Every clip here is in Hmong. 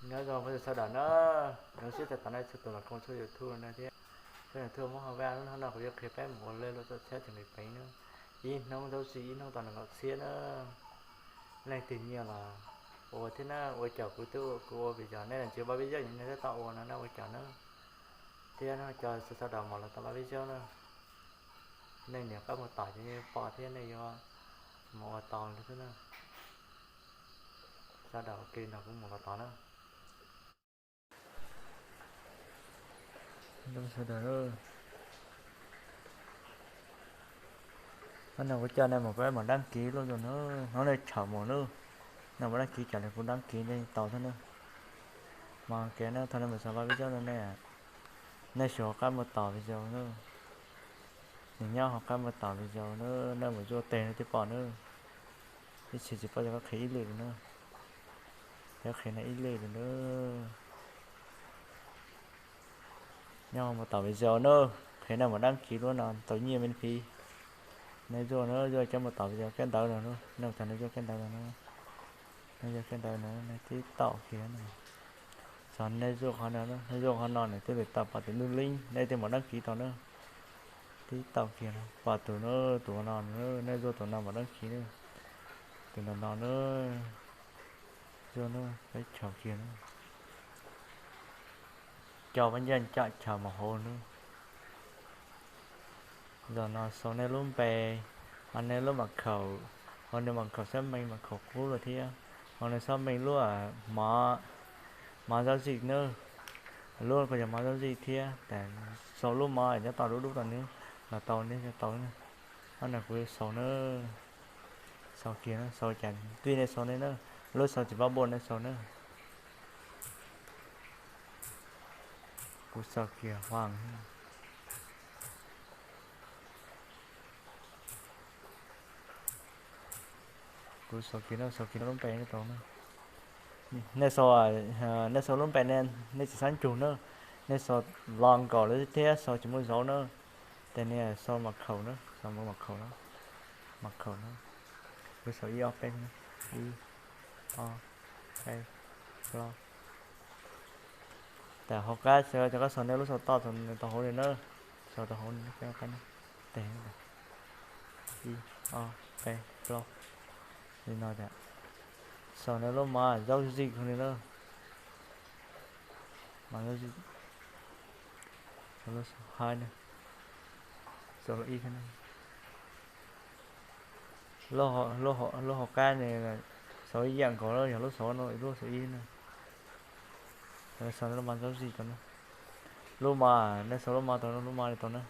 Nyob zoo phooj ywg sawv daws na, zoo siab txais tos nej txhua tus los koom tshooj YouTube no thiab. Tshooj YouTube Hmoob Hauv Vaj, hnub no kuv yuav qhia peb mus ua lej luaj tuaj txhiab txheem li peev na. Ib hnub zaub zij, ib hnub tau nees nkaum txhiab na. Leej twg nyiam los ua thiab na, ua caum kuv twb ua, kuv ua vim yog nej los ntsia pab vij zaj nej twb tau ua no na, ua caum na. Thiab cov sawv sawv daws mus los tau pab vij zaj na. Nej nias qab mus tom ces nej pom thiab nej yuav mus ua tau li xwb na. Sawv daws ua ke nrog kuv mus los tod na. Sawv daws, hnub no kuv coj nej mus peb mus dab kiv luaj zoo na, hnub nej tshawm mus na, nej mus dab kiv cas li kuv dab kiv nej tau thiab na. Mas kev no thaum nej mus xav pab vij zaj no nej, nej sau qab mus tom video na. Nws nyob hauv qab mus tom video na, nej mus zuaj teg no twb pom na. Ib txhia tsis paub ces koj qhia ib lwm na. Koj qhia no ib lwm na. Nyob mus tom video na, qhia nej mus dab kiv luaj no tau nyiaj miễn phí. Nej zuaj na, zuaj coj mus tom video kab ntawv no na, nej thaum nej zuaj kab ntawv no na, nej zuaj kab ntawv no nej tib taum kiag na. Txog nej zuaj qhov no, nej zuaj qhov no nws twb li tau pom tus lub link, nej twb mus dab kiv tau na. Tib taum kiag no pom tus no, tus no, nej zuaj tus no mus dab kiv na. Tus no no na, zuaj na, peb caum kiag na. Coj pab ncaj ncaj chaw mus hauv na. Zaum no sau nej lub npe, ho nej lub mật khẩu, ho nej mật khẩu xác minh, mật khẩu qub lawm thiab, ho nej xác minh lub mã, mã giao dịch na, lub ko yog mã giao dịch thiab, tes sau lub mã nyob tau dub dub tau nws los tau, nej tau na. Ob no kuv sau na, sau kiag na, sau cas tij nej sau nej na, lub sau tsis pab npaj nej sau na. Kuv sau kiag Huam. Kuv sau kiag na, sau kiag lub npe nej tau na. Nej sau, nej sau lub npe nej tsis xav cug na, nej sau los nkaus lawm thiab sau tsis muaj dấu na. Tes nej sau mật khẩu na, sau mật khẩu na, mật khẩu na. Kuv sau ib ob peb, ib ob peb plaub. Tes hauv qab cov koj sau nej lub sau toj tau hauv li na, sau tau hauv li na, tes ib ob peb plaub li no. Sau nej lub mã giao dịch li na. Mã giao dịch, sau lub sau hai na, sau lub ib na. Lub hauv qab ne, sau ib yam nkaus, yog lub sau no, lub sau ib na. Sau lub mã giao dịch tau na. Lub mã, nej sau lub mã tau, lub mã li tau na.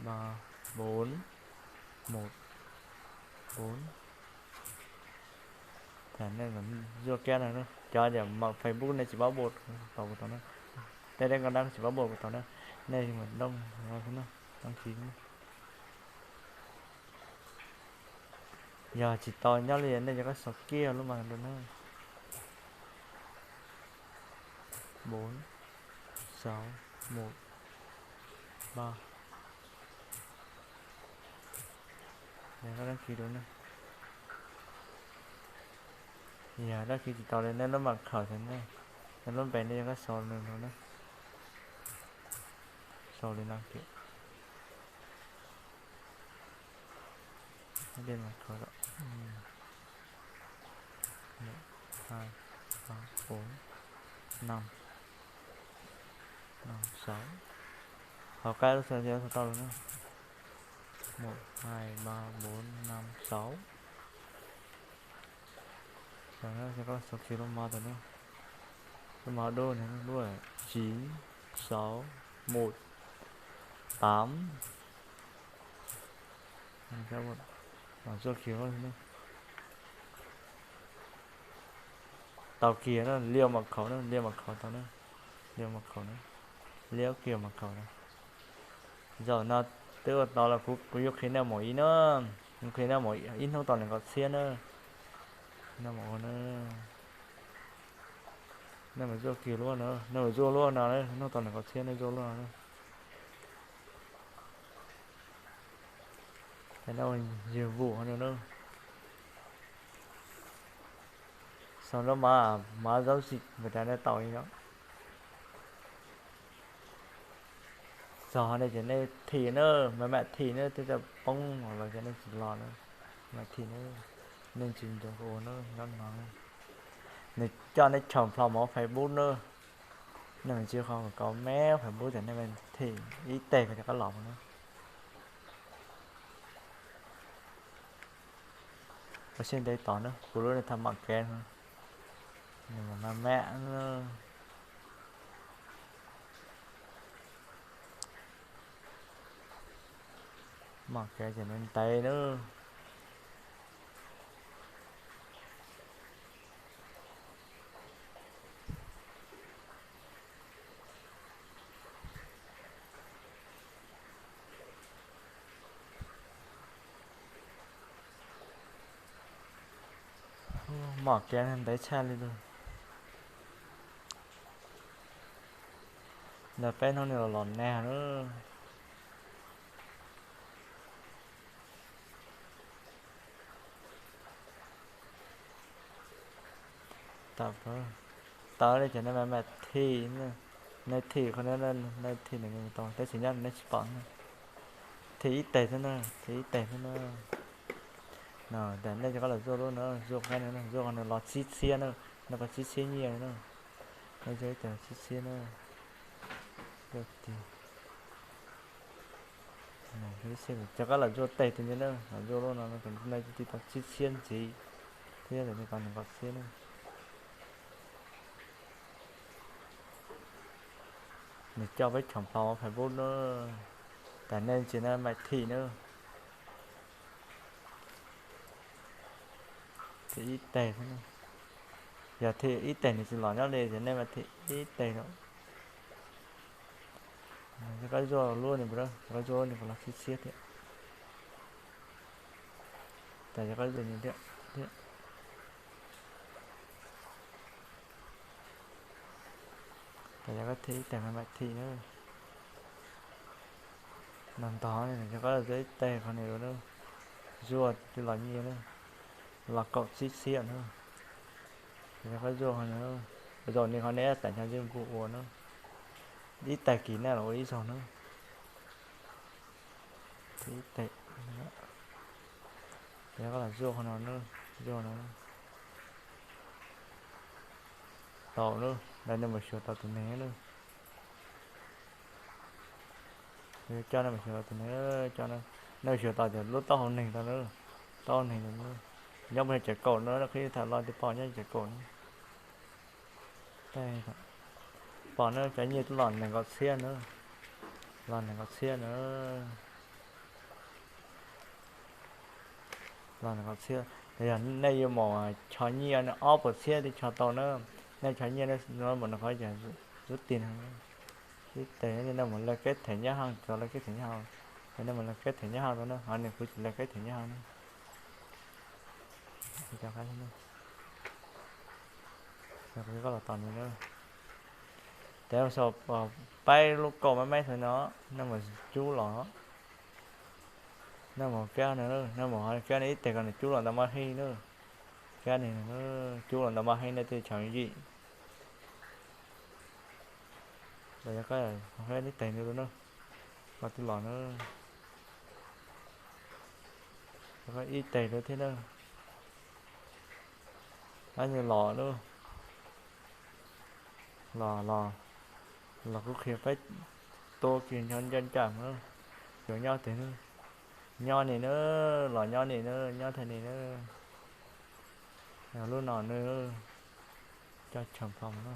Ba bốn một bốn. Tham nej zuaj kab no, cov tias mật Facebook nej tsis pab npaj tau kuv tau na. Tej dej nqaj dab tsis pab npaj kuv tau na. Nej mus đăng ký no, đăng ký no. Yog tsis tau nyob li nej cov koj sau kiag lub mã rau na. Bốn sáu một ba. Yog koj đăng ký rau na. Yog đăng ký tsis tau li nej lub mật khẩu xwb na. Nej lub npe nej yog koj sau nws rau na. Sau li no kiag. Mật khẩu, một hai ba bốn năm năm sáu. Hauv qab lub sau tau lawm na. Một hai ba bốn năm sáu. Sau kiag lub mã tau na. Lub mã dub ne, lub chín sáu một tám. Zuaj kiag, tau kiag na, liab mật khẩu na, liab mật khẩu tau na, liab mật khẩu na, liab kiag mật khẩu na. Zaum no twb ua tau los kuv, kuv yuav qhia nej mus ib na, kuv qhia nej mus ib hnub tau nees nkaum txhiab na. Nej mus ua na, nej mus zuaj kiag luaj na, nej mus zuaj luaj no, hnub tau nees nkaum txhiab nej zuaj luaj no. Tes nej ua yawg vum no na. Xo lub ma, ma zaub zim npawg tas nej tau li no. Txog nej ces nej thim na, mam mam thim na, twb tau poob los ces nej tsis los na, mam thim na, nej tsis nco ua na, nyob no. Nws coj nej tsham plho mov Facebook na, nej mam tsis qhov kaus me Facebook ces nej mam thim ib teg ko rov qab los na. Ua siab ntev tos na, kuv lub nej tham mam kev no, nws mam mam mam na. Mam kev ces nws ntev na. Mam kev ntev tshaj li lawm. Ntawm peb hnub no los los nag na. Tau li ces nej mam mam thim, nej thim qhov no, nej thim nws tau tab sis nyob nej tsis pom na. Thim ib teg xwb na, thim ib teg xwb na. No tas nej rov qab los zuaj lub no, zuaj qhov no, zuaj qhov no los tsib txhiab na, no pas tsib txhiab nyiaj na. Nej zuaj ib teg tsib txhiab na. Rov qab los zuaj teg tus ntawd na, los zuaj lub no, nej twb tau tsib txhiab ntxiv, thiab tau nees nkaum txhiab na. Nws coj peb tsham plho Facebook na, tas nej tsis na mam thim na. Thim ib teg xwb na. Yog thim ib teg nws tsis los nyob li ces nej mam thim ib teg no. Rov qab zuaj lub no, rov qab zuaj lub no los tsib txhiab thiab. Tas rov qab zuaj thiab. Tas rov qab thim ib teg mam thim na. Nag ntog rov qab zuaj ib teg qhov no na. Zuaj twb los nyiaj na, los kaum tsib txhiab na. Rov qab zuaj qhov no, zaum no qhov no tam nyob zoo kuv ua na. Ib tag kis nej los ua ib zaug na. Ib teg, rov qab los zuaj qhov no na, zuaj no. Tau na, nej mus xyuas tau tus neeg na. Coj nej mus xyuas tau tus neeg, coj nej mus xyuas tau tias lub taub hau neeg tau na, taub hau neeg tau na. Nyob mus cov kaum na, qhib tham los tias pom nyob cov kaum na. Pom na, cov nyiaj twb los nees nkaum txhiab na, los nees nkaum txhiab na. Los nees nkaum txhiab, yog nej yuav mus chov nyiaj ob puas txhiab thiaj chov tau na. Nej chov nyiaj no mus no qhov yog lub tig no, ib teg nej mus laj keb them nyob hauv, txog laj keb them nyob hauv, yog nej mus laj keb them nyob hauv tau na, ho nws kuv tsis laj keb them nyob hauv na. Kuv los tos nws na. Ces sau paib lub kauj mab maib xwb no, nej mus cub los, nej mus kab no, nej mus ho kab no ib teg kom nws cub los ntawm maj hib na. Kab no cub los ntawm maj hib nej thiaj chov yim. Los yog koj ib teg no na, koj twb los na, ib teg no thiab na. Ab, nws los lub, los los, los kuv qhia peb tua kiag nco ncaj ncaj na. Yuav nyob teg na, nyob ni na, los nyob ni na, nyob tag ni na. Lub no na, coj tsham plho na.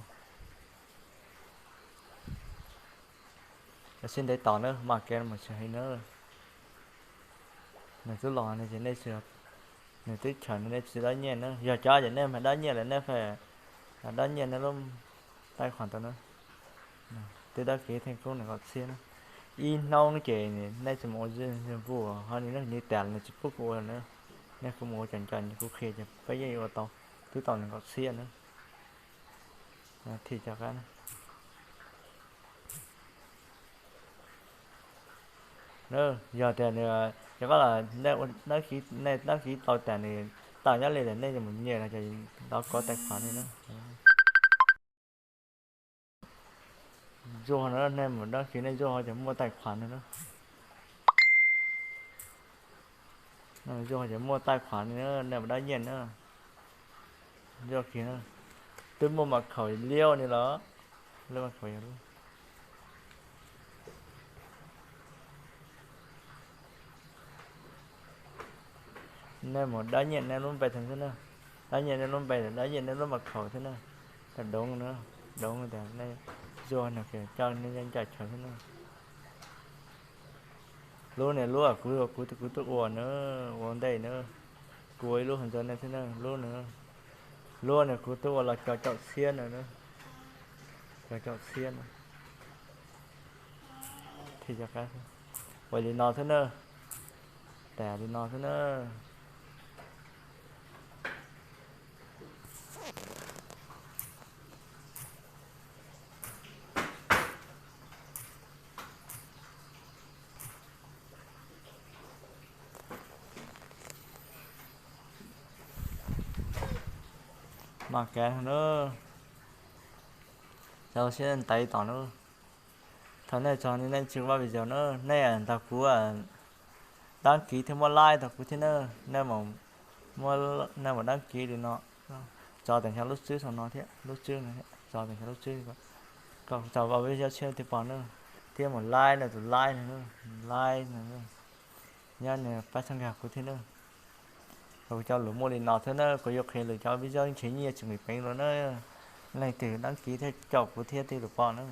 Sib ntev tos na, maj kev mus tsis heev na. Nws twb los no ces nej, nws twb chawm no nej tsis dab nyiaj na. Yog cov ces nej mas dab nyiaj lawm nej fa, dab nyiaj nej lub taij khuam tau na. Twb dab kev theej koob nees nkaum txhiab na. Ib hnub ces nej tsis mus ua npua ho nws nws tas nws tsis pub kuv ua na. Nej kuv mus ua cov nco kuv qhia ces peb yeej yuav ua tau, twb tau nees nkaum txhiab na. Thim cov qab na. Yog tias nws, yog koj los, nej dab kis tau tas nws Tawm nyob li ntawm nej mus nyiam los ces ntawv kov tais khuam li na. Zuaj no nej mus dab kis nej zuaj ho ces muaj tais khuam no na. Zuaj ho ces muaj tais khuam li na, nej mus dab nyiaj na. Zuaj kis na, twb muaj mas khaum liab ni los. Nej mus dab nyiaj nej lub npe thiab na. Dab nyiaj nej lub npe, dab nyiaj nej lub mas khaum thiab na. Tau doov na, doov tias nej zuaj no ces coj nej nyob ncaim chaw thiab na. Lub niag lub kuv, kuv, kuv twb ua na, ua ntej na. Kuv ua ib lub hais ntxov nej thiab na, lub na. Lub niag kuv twb ua los cov caum txhiab na, cov caum txhiab na. Ua li no xwb na, tas li no xwb na. Mas kav na, cov siab ntev tom na. Thaum nej tso nej tsis vaj video na, nej nrog kuv dab kiv thiab muab like rau kuv thiab na. Nej, nej mus dab kiv li no, tso tawm xyov lub tswb saum no thiab, lub tswb no thiab, tso tawm xyov lub tswb, kom tau vaj video tshiab thiaj pom na. Thiab mus like no, tus like no, like no, nyob nej pab txhawb nkag kuv thiab na. Kuv cov lus muaj li no thiab na, kuv yuav qhia lwm cov video ntshe nyiaj tsis nqis peev los na. Leej twg dab kiv thiab caum kuv thiab thiaj li pom na.